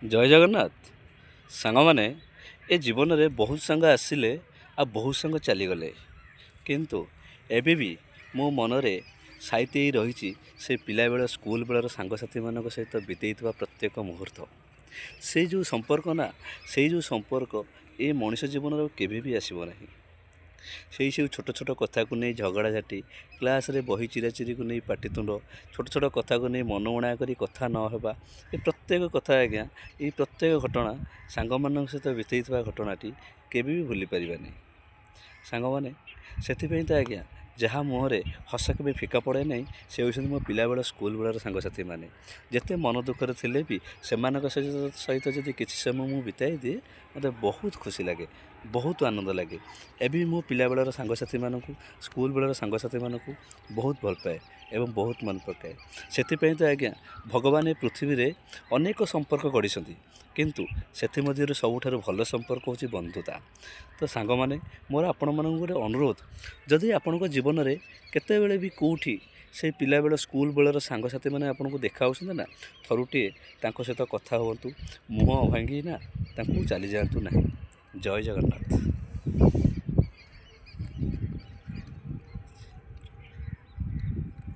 ଜୟ ଜଗନ୍ନାଥ। ସାଙ୍ଗମାନେ, ଏ ଜୀବନରେ ବହୁତ ସାଙ୍ଗ ଆସିଲେ ଆଉ ବହୁତ ସାଙ୍ଗ ଚାଲିଗଲେ, କିନ୍ତୁ ଏବେ ବି ମୋ ମନରେ ସାଇତି ହେଇ ରହିଛି ସେ ପିଲାବେଳ ସ୍କୁଲ ବେଳର ସାଙ୍ଗସାଥିମାନଙ୍କ ସହିତ ବିତେଇଥିବା ପ୍ରତ୍ୟେକ ମୁହୂର୍ତ୍ତ। ସେଇ ଯେଉଁ ସମ୍ପର୍କ ନା, ସେଇ ଯେଉଁ ସମ୍ପର୍କ ଏ ମଣିଷ ଜୀବନରେ ଆଉ କେବେ ବି ଆସିବ ନାହିଁ। ସେଇ ସବୁ ଛୋଟ ଛୋଟ କଥାକୁ ନେଇ ଝଗଡ଼ାଝାଟି, କ୍ଲାସ୍ରେ ବହି ଚିରାଚିରିକୁ ନେଇ ପାଟିତୁଣ୍ଡ, ଛୋଟ ଛୋଟ କଥାକୁ ନେଇ ମନଉଣା କରି କଥା ନ ହେବା, ଏ ପ୍ରତ୍ୟେକ କଥା ଆଜ୍ଞା, ଏଇ ପ୍ରତ୍ୟେକ ଘଟଣା, ସାଙ୍ଗମାନଙ୍କ ସହିତ ବିତେଇଥିବା ଘଟଣାଟି କେବେ ବି ଭୁଲି ପାରିବାନି ସାଙ୍ଗମାନେ। ସେଥିପାଇଁ ତ ଆଜ୍ଞା, ଯାହା ମୁହଁରେ ହସ କେବେ ଫିକା ପଡ଼େ ନାହିଁ, ସେ ହେଉଛନ୍ତି ମୋ ପିଲାବେଳ ସ୍କୁଲ ବେଳର ସାଙ୍ଗସାଥିମାନେ। ଯେତେ ମନ ଦୁଃଖରେ ଥିଲେ ବି ସେମାନଙ୍କ ସହିତ ଯଦି କିଛି ସମୟ ମୁଁ ବିତାଇ ଦିଏ, ମୋତେ ବହୁତ ଖୁସି ଲାଗେ, ବହୁତ ଆନନ୍ଦ ଲାଗେ। ଏବେ ବି ମୁଁ ପିଲାବେଳର ସାଙ୍ଗସାଥିମାନଙ୍କୁ, ସ୍କୁଲ ବେଳର ସାଙ୍ଗସାଥିମାନଙ୍କୁ ବହୁତ ଭଲ ପାଏ ଏବଂ ବହୁତ ମନେ ପକାଏ। ସେଥିପାଇଁ ତ ଆଜ୍ଞା, ଭଗବାନ ଏ ପୃଥିବୀରେ ଅନେକ ସମ୍ପର୍କ ଗଢ଼ିଛନ୍ତି, କିନ୍ତୁ ସେଥିମଧ୍ୟରୁ ସବୁଠାରୁ ଭଲ ସମ୍ପର୍କ ହେଉଛି ବନ୍ଧୁତା। ତ ସାଙ୍ଗମାନେ, ମୋର ଆପଣମାନଙ୍କୁ ଗୋଟେ ଅନୁରୋଧ, ଯଦି ଆପଣଙ୍କ ଜୀବନରେ କେତେବେଳେ ବି କେଉଁଠି ସେଇ ପିଲାବେଳ ସ୍କୁଲ ବେଳର ସାଙ୍ଗସାଥିମାନେ ଆପଣଙ୍କୁ ଦେଖା ହେଉଛନ୍ତି ନା, ଥରୁଟିଏ ତାଙ୍କ ସହିତ କଥା ହୁଅନ୍ତୁ, ମୁହଁ ଭାଙ୍ଗି ନା ତାଙ୍କୁ ଚାଲିଯାଆନ୍ତୁ ନାହିଁ। ଜୟ ଜଗନ୍ନାଥ।